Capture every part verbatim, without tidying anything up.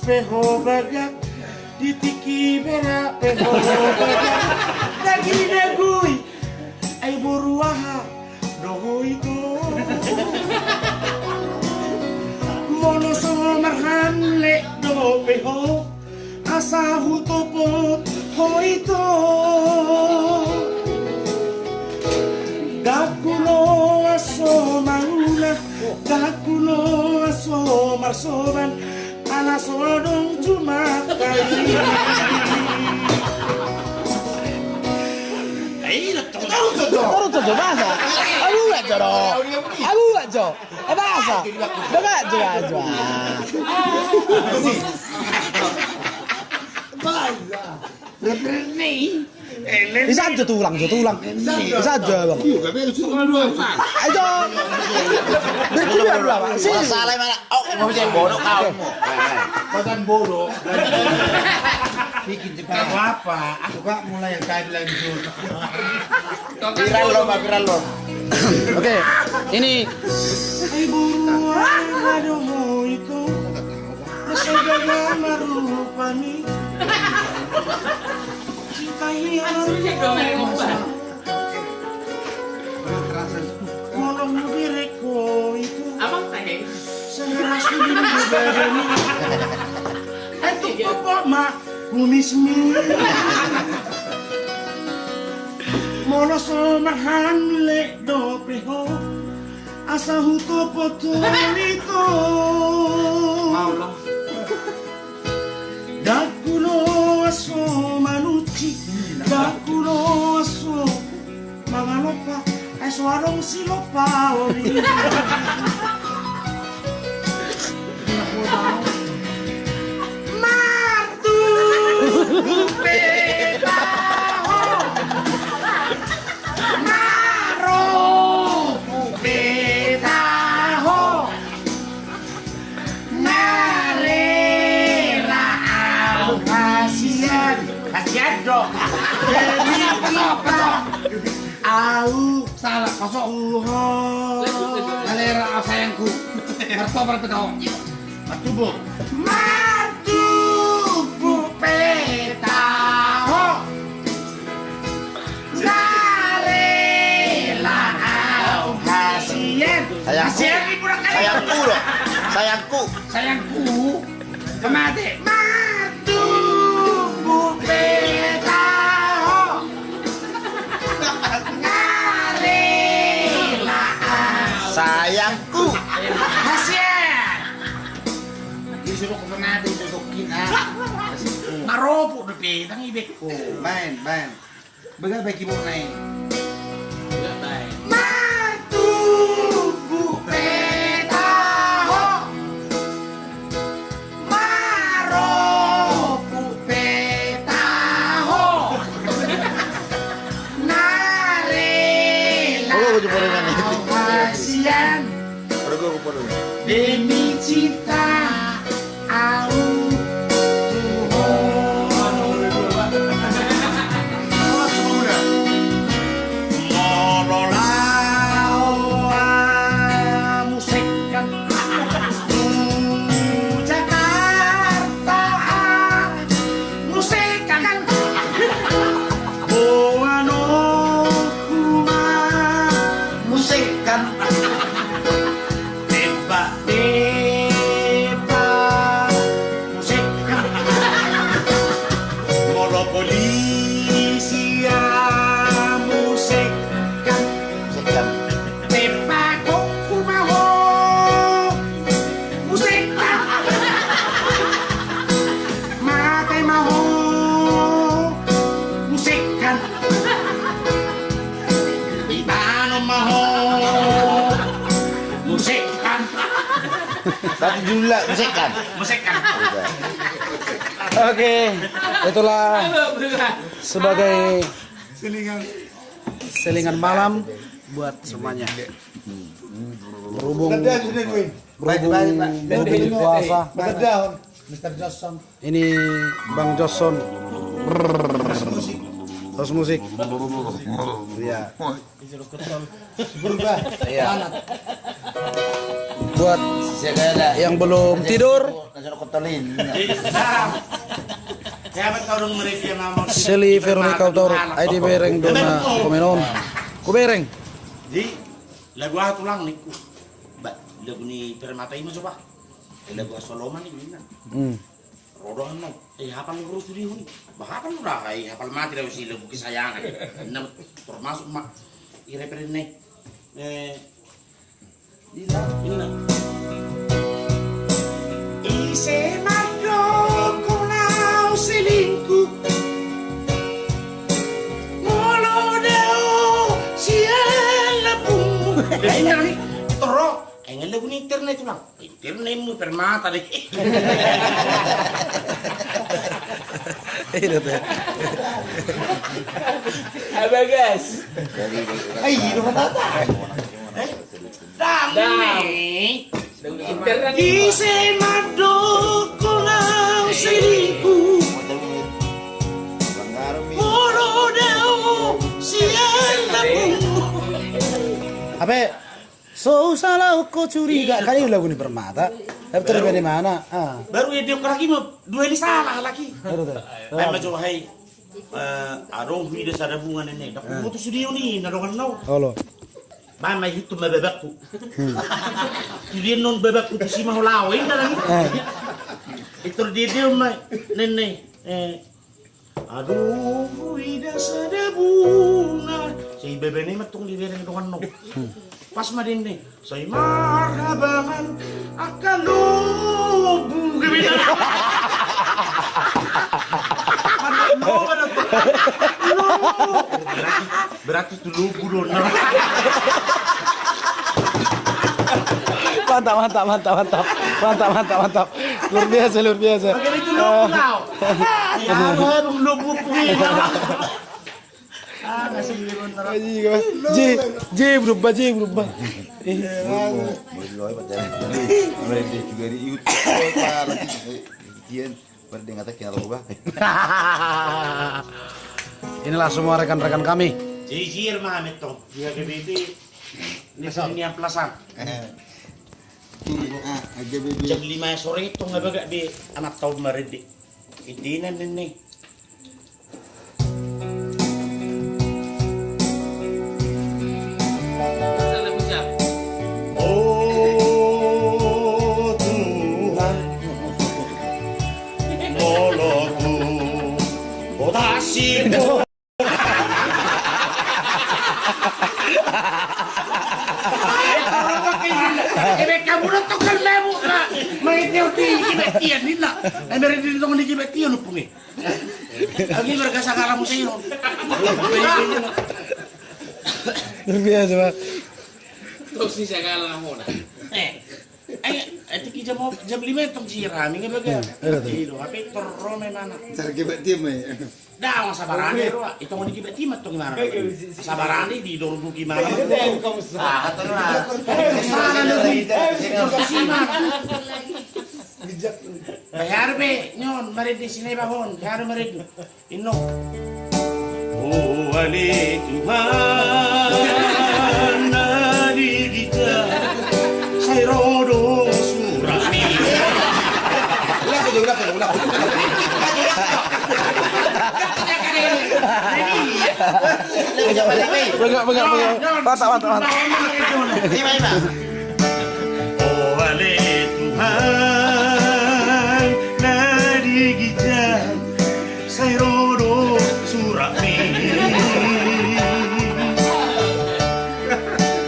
Pe ho bagak, di tingki bere pe ho bagak. Daging dagui, ai boru aha do ho ito. Molo so marhanlet dope ho, asa hutopot ho ito. Dangku loas so mangula, dangku loas so marsoban, ala so adong jumat kali. Torus sajo, bahasa. Alu aja do. Alu aja. Eh, bahasa. Bahasa, bahasa. Bisa aja tulang, jo tulang. Bisa aja, Bang. Ayo. Berkuda dua, Bang. Sini. Salah mana? Oh, mau bisa bodoh kau. Padan bodoh. Bikin cepat. Apa? Aku gak mulai yang tadi lanjut. Viral lo, Pak, viral lo. Oke, ini. Ai boru aha do ho ito. Masa gagal marupani. Cinta hilang. Molo huberek ho ito. Abang tadi. Sangaras tu diri badani. Ai tu pokok ma. Kumismi. Molo so marhanlet dope ho, asa hutopot ho ito. Dangku loas so manunci, dangku loas so mangalompa, ai so adong silompa ori. Martubu pe taho, maropu pe taho, na rela au hasian. Hasian do. Au. Salah, masuk. Uho. Kalera, au sayangku. Martobar pe taho. Martubu. Martubu pe taho. Na rela au hasian. Sayangku. Hasian, hiburan kali. Sayangku do. Sayangku. Sayangku. Pamate. Martubu pe taho. Na rela au. Sayangku. Hasian. Disuruh ke pamate, itu tokin, ah. Maropu do pe, tangi be. Oh, main, main. Bega bae keyboard na i. Martubu pe taho. Maropu pe taho. Na rela au hasian. Demi cinta au tu ho. Molo laho hamu sekkan tu Jakarta, hamu sekkan. Boanonku ma hamu sekkan. Tebak, tebak, hamu sekkan. Molo polisi hamu sekkan. Sekkan. Tebakku ma ho, hamu sekkan. Mate ma ho, hamu sekkan. Ditanom ma ho, hamu sekkan. Satu jumlah, hamu sekkan. Hamu sekkan. Oke, itulah sebagai selingan malam buat semuanya. Berhubung, berhubung bulan puasa. Mister Johnson. Ini Bang Johnson. Host musik. Host musik. Iya. Berubah. Iya. Alat. Buat yang belum tidur, Seli Veronica Utoro, ai dibereng do na komen on. Hubereng. Jadi, lagu aha tulang ningku? Ba, lagu ni Permata i ma coba. Lagu aha, Soloman i ninna. Hmm. Ro do annon. Eh, hapal ni guru studio ni. Ba hapal do da, eh, hapal mate da usi lagu kesayangan. Ninna, termasuk ma i referensi. Eh, Ise mandok ho naung selingkuh, molo dao sian lambungmu. Jadi, nang, toro, enggak lagu ni internet ulang. Internetmu Permata deh. Iya, teh. Abagas. Ai, lu kata apa? Eh? Dang, dang. Internet. Ise mandok ho naung selingkuh, molo dao sian lambungmu. Ape? So usah lah, kau curiga. Iya, kan ini lagu ni Permata. Tapi terus dari mana? Ah. Baru ya dia lagi mah dua ini salah lagi. Baru tuh. Bae ma jo, hai. Eh, adong huida sada bunga nene. Dak, ah, huboto sude on i na dongan nau. Olo. Bae ma hitu ma babakku. Hmm. Tudian non babakku tu si ma ho laho inda lagi. Eh. Itu dia dia ma nene. Eh, adong huida sada bunga. Sai bebene ma tong dibereng dongan nau. Hmm. Pas ma denne. Sai marhabangan angka lombu. Mana mau mana tuh? Lombu. Berarti, berarti itu lombu dong. Mantap, mantap, mantap, mantap. Mantap, mantap, mantap. Luar biasa, luar biasa. Bagaimana itu lombu, ah, kau? Ya, lombu, lombu. Ah, ngasih bener. Anjing, apa? J, J berubah, J berubah. Eh. Boleh, boleh, boleh, boleh. Boleh, dia juga di YouTube. Parah, kian. Boleh, dia ngata kian, tahu, Bang. Inilah semua rekan-rekan kami. Jijir ma hami tong. Dia G B T. Ini soal nian pelasan. Eh. Ini, ah, G B T. Jam lima sore tong, apa gak di anak tahu kemarin di. Intinya ini. O Tuhan, molo tung botasmu. Ebe kamu nonton kan lemu, Kak. Main teori, G B T-an, ninna. Ebe rindu nonton di G B T-an, lu pungi. Lagi warga Sagala Museum. Luar biasa, Pak. Terus di Sagala namona. Eh, eh, eh, tiki jam op-, jam lima tong sirami, nggak baga. Hmm, iya, betul. Iya, lo, tapi terro memang. Cari G B T-an, ya. Dah, masa barani, ro, itu mau di G B T-an, tong gimana? Sabarani di Dorbuki mana? Ah, betul lah. Sana lagi. Sima. Bae, haru be, nyon, marende sinai bahon, haru marende. Inno. O ale Tuhan, na di ginjang, sai ro do suratmi. Ulang, ulang, ulang, ulang. Begak, begak, begak. Mantap, mantap, mantap. Ima, ima. O ale Tuhan, na di ginjang, sai ro do suratmi.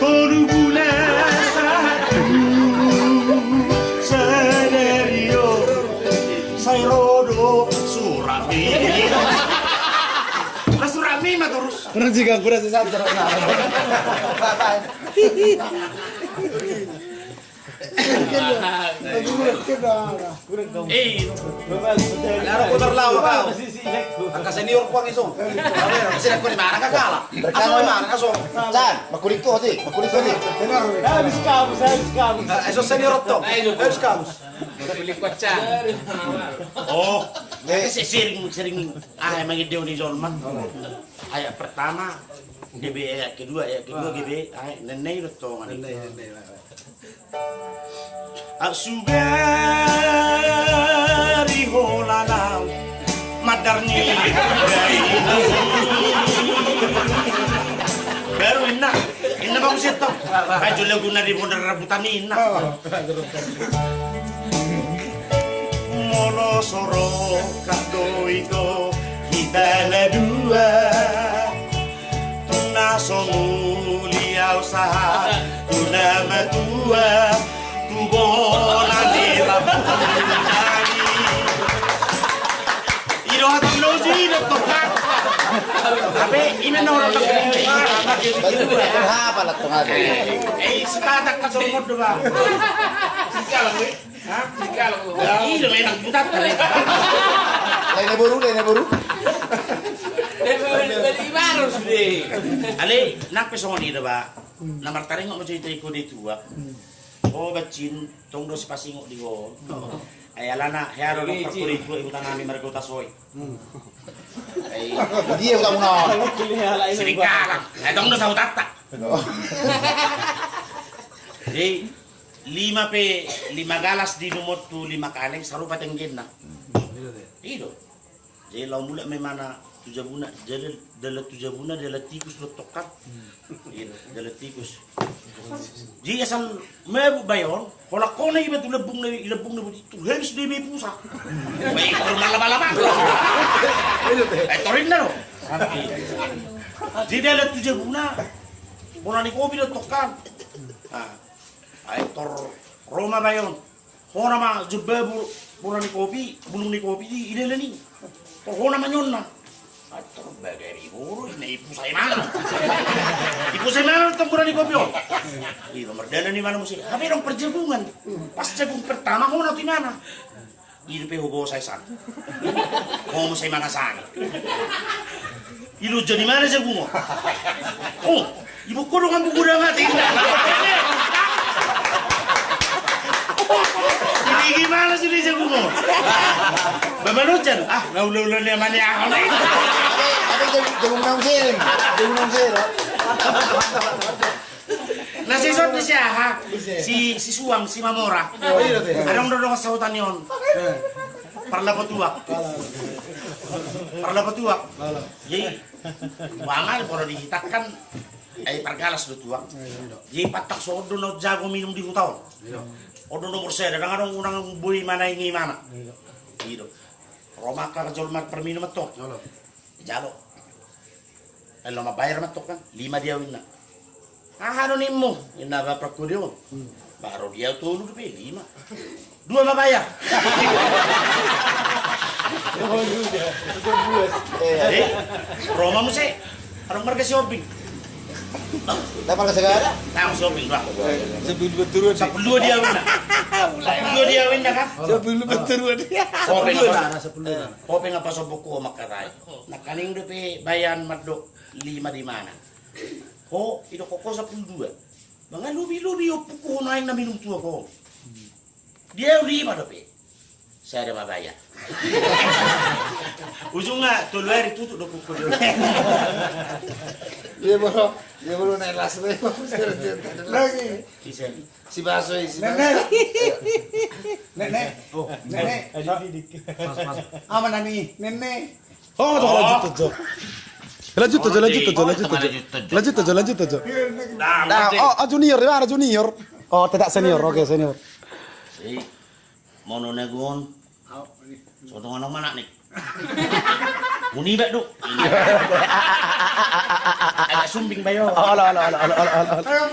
Tolu bulan sahat tu sadari on, sai ro do suratmi. Lah, suratmi ma torus. Kurang juga, kurang sesat, kurang. Eh, ada aku terlawa kau. Angka senior kuang iso. Senior kuang di mana kakala? Asal di mana kaso? Can, makuliko ti, makuliko ti. Habis kamu, habis kamu. Eh, iso senior tong. Habis kamu. Makuliko Can. Oh. Eh. Sering, sering. Ah, emang ide ni jolma. Ayat pertama, G B, ayat kedua, ayat kedua, G B, ayat nene itu tongan. Nene, nene, nene. Arsugari hola nau madarni. Baru inna, inna bagus itu. Baju lagu nari modern rebutan inna. Molo sorok kado ito hita na dua. Tu na so mulia usaha tu na matua, tu bona ni rabu nari. Ido hatang loji ido tokat. Tapi ina noro tak. Apa lah tengah. Eh, setatak kasong modo ba. Sikalang wi. Hah? Sikalang. Ido memang butat kali. Lain boru, lain boru. Dari baru sudah. Ale, nang pe songon ido ba. Na martaringot ma cerita iko di tua. Oh, bacin, tong do sipasingot di ho. Ai alana, hea do nang parkuri tua ibu tanami margota soi. Ai. Dia kamu na. Sirikalang. Ai tong do sautanta. Jadi lima pe, lima galas di numot tu lima kaleng, sarupa tenggenna. Ido. Jadi laho mulak ma imana tu jabuna, jadi dalan tu jabuna, dalan tikus do tongkan. Iya, dalan tikus. Jadi asal mabuk bayon, holan hona iba tu lambungna, i lambungna boti tu habis do iba i pusa. Baik, baru malama-lama. Eh, torinna do. Jadi dalan tu jabuna, bola ni kopi do tongkan. Nah, ai tor ro ma bayon. Hona ma jomba bo-, bola ni kopi, bulung ni kopi di, i dalan i. Tor hona ma nionna. Ai tor bagari horo, ina i pusa imana. I pusa imana tong bola ni kopi on. Iba mardalan imana muse. Hape adong parjabungan. Pas jagung pertama hona tu imana. Ido pe ho bosa i san. Ho muse imana sange. Ilo jadi mana jagung on? Oh, ibu kodong ambu kuda mati. Ini gimana sih di jagung on? Bama lojan. Ah, na ula-ula ni amani ahon. Ada jagung, jagung naung sering. Jagung naung sering. Na sisot ni si aha? Si, si suang, si mamora. Oh, iya, iya. Adong do dongan sahuta ni on. Eh. Parlapo tuak. Alah. Parlapo tuak. Alah. Jadi, umpama baru dihitahkan, ai pargalas do tuak. Iya, iya. Jadi patang so on do na jago minum di huta on. Iya. On do nomor sada, ndang adong unang boi manaingi imana. Iya. Ido. Ro ma angka jolma parminum antong. Jolo. Jalo. Elo mambayar ma antong kan, lima di au inna. Aha do nimmu? Inna ba parkuri on. Hmm. Baru di au tolu dope, lima. Dua mambayar. Oh, iya. Eh, ro ma muse. Adong marga si Obing. Dapat kasih gak ada? Tang si Obing, dua. Sampulu dua turu. Sampulu dua di au inna. Sampulu dua di au inna kan? Sampulu dua turu. Sampulu dua. Sampulu dua. Ho pe nga pasobokku ho mangkatai. Nangkaning dope bayan mandok lima di mana. Ho, idokkon ho sampulu dua. Mangalobi-lobi ompungku ho naeng na minum tuak ho. Di au lima dope. Sada mambayar. Ujungna tolu ari tutup do ompungku di. Dia baru, dia baru naik las. Lagi. Isen. Si Baso i, si Baso. Nene. Nene. Oh. Nene. Pas, pas. Ama nani? Nene. Oh, tuh, lanjut tuh, Jo. Lanjut tuh, Jo, lanjut tuh, Jo, lanjut tuh, Jo. Lanjut tuh, Jo, lanjut tuh, Jo. Nah, nah, oh, oh, junior, di mana junior? Oh, tidak senior, oke, senior. Si Mono Nagun. Au, ni. So dongan naung manat ni. Muni bak do. Agak sumbing bayo. Olo, olo, olo.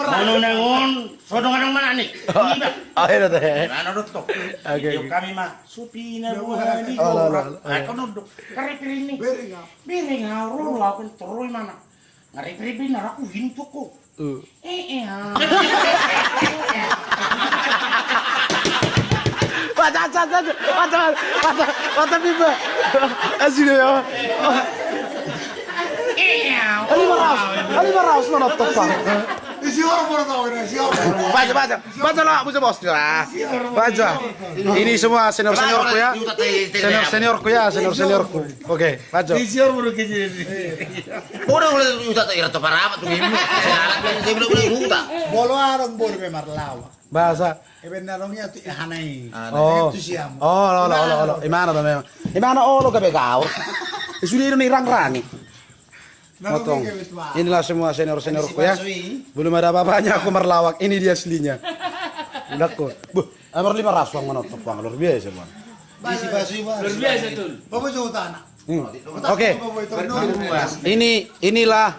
Mono Nagun, so dongan naung manat ni. Muni bak. Oh, iya, teh. Mana do tong? Oke, oke. Kami ma, supina buah di gorak. Olo, olo. Aku nunduk. Kari piring ni. Piring, ah. Piring, ah, ro, ro, aku terus mana? Ngari piring, aku hintu ko. Eh, eh, ah. Wata, wata, wata, wata, wata, wata, piba. Asli ya. Eh, eh, ah. Ali maraus, ali maraus, mana topang? Baca, baca, baca lah, baca bos lah. Baca. Ini semua senior seniorku ya. Senior seniorku ya, senior seniorku. Oke, baca. Udah, udah, udah, tak ira, tak parah amat tuh, ibu. Saya belum, belum, tak. Bolo arong bor memar lawa. Bahasa. Eben na rong ia tu, eh, hana i. Oh. Tu siam. Oh, olo, olo, olo. Imana do memang. Imana olo gabe gaur. Sudah ini rang-rangi. Motong. Inilah semua senior-seniorku ya. Belum ada apa-apanya aku marlawak. Ini dia aslinya. Udah kok. Buh, nomor lima rasuang manotok, Bang. Luar biasa, Bang. Luar biasa, Tul. Bapak jauh tanah. Hmm. Oke. Ini, inilah.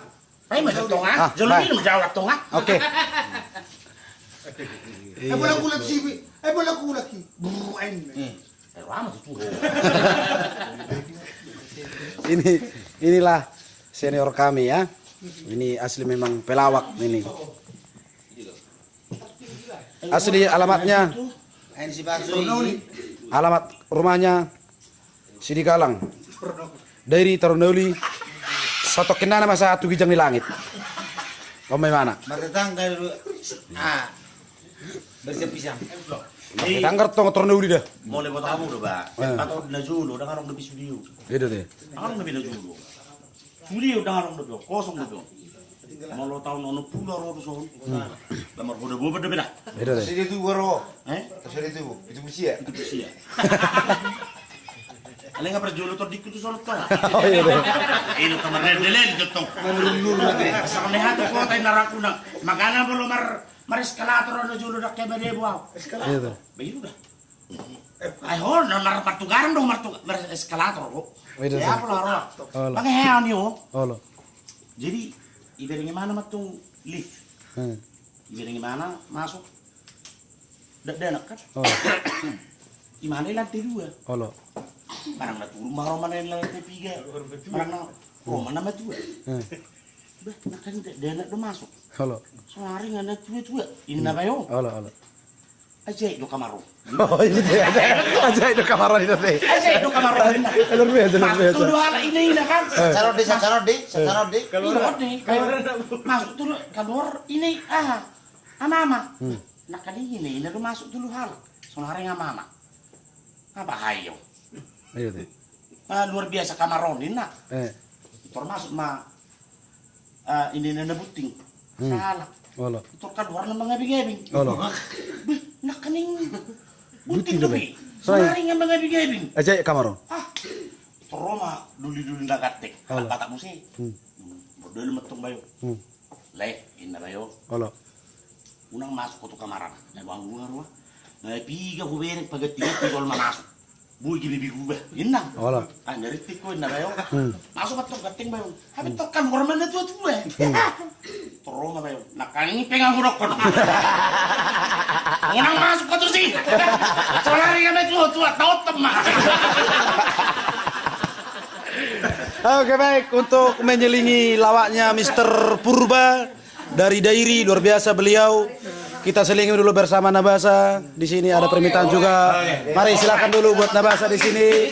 Ayo masuk tengah. Ah, jolo baik. Minum jawab tengah. Oke. Eh, bola kulak sibi. Eh, bola kulak ki. Brrr, ayo. Hmm. Eh, lama tuh, tuh. Ini, inilah senior kami ya. Ini asli memang pelawak ini. Asli alamatnya. Alamat rumahnya Sidigalang. Dairi Tarnauli. Satokinnana masa tu ginjang ni langit. Om memana? Martetangga dulu. Ah. Bersiap pisang. Martetangga tong Tarnauli dah. Molo boto hamu do ba. Eh. Patut na jolo, ndang adong dope sude on. Iya, deh. Ndang adong dope na jolo. Sude on ndang adong dope, kosong dope. Molo taon onom pulu ro tu son. Hmm. Ba marboda-boda dope dah. Iya, deh. Sude tu baru. Eh? Sude tu. Itu busia. Itu busia. Alai nga parjolo tordikku tu son tong. Oh, iya, deh. Ilo kamar lele tong. Menurun-nurun lagi. Asal leha tu kota inaraku na. Makana molo mar Mareskalator au na jolo, ndang hea madebo au. Eskalator. Iya, tuh. Begitu dah. Ai ho, na mar-, martugaran do, martu-, mareskalator ho. Iya, tuh. Apa lah, ro? Olo. Bang, hea ni ho. Olo. Jadi, ibereng imana ma tu lift. Hmm. Ibereng imana masuk. Dakdanak kan? Olo. Imana i lantai dua. Olo. Manang na turun ma ro, manang na lantai tiga. Manang na ro, manang na tua. Hmm. Bah, nangkaning dakdanak do masuk. Olo. Saonari nga na tua-tua. Inna bayo. Olo, olo. Ajaib do kamar on. Oh, ini dia. Ajaib do kamar on, ini dia. Ajaib do kamar on, inna. Luar biasa, luar biasa. Masuk tudu halak ina-ina kan. Eh. Saronde, saronde, saronde. Iya, ode. Masuk tudu, kaluar ina, ah, ama-ama. Hmm. Nangkaning ina-ina do masuk tudu halak. Saonari nga ama-ama. Apa hayo? Iya, tuh. Ah, luar biasa kamar on, inna. Eh. Tor masuk ma, ah, ina-ina na bunting. Hmm. Salah. Olo. Tor kaluar na mangabing-abing. Olo. Beh, nangkaning bunting, bunting dope. Saonari nga mangabing-abing. Ajaib kamar on. Ah. Tor ro ma duli-duli na ganteng. Olo. Batak muse. Hmm. Hmm. Bordoli ma tong bayo. Hmm. Lae, inna bayo. Olo. Unang masuk ho tu kamar an. Na banggu nga roha. Na piga hubereng paganti-ganti jolma masuk. Boi gabe berubah. Inna. Olo. Ah, na rintik ho, inna bayo. Hmm. Masuk ma tong ganteng bayo. Hape tong kan hormat na tua-tua. Hmm. Tor ro ma bayo. Nangkaning pe nga hudokkon. Unang masuk ho tusi. Saonari nga na tua-tua, taotom ma. Oke, baik. Untuk menyelingi lawaknya Mister Purba, dari Dairi, luar biasa beliau. Kita selingi dulu bersama Nabasa. Di sini ada permintaan juga. Mari, silakan dulu buat Nabasa di sini.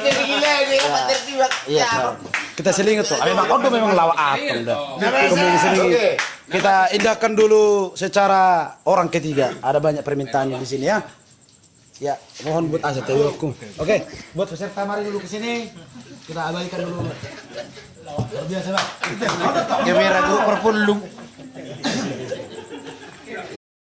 Iya, kita selingi tuh. Memang, oh, memang lawak atong dah. Kita indahkan dulu secara orang ketiga. Ada banyak permintaan di sini ya. Ya, mohon buat asa tewakku. Oke, buat peserta mari dulu ke sini. Kita abaikan dulu. Luar biasa, Bang. Kamera guru perpulung.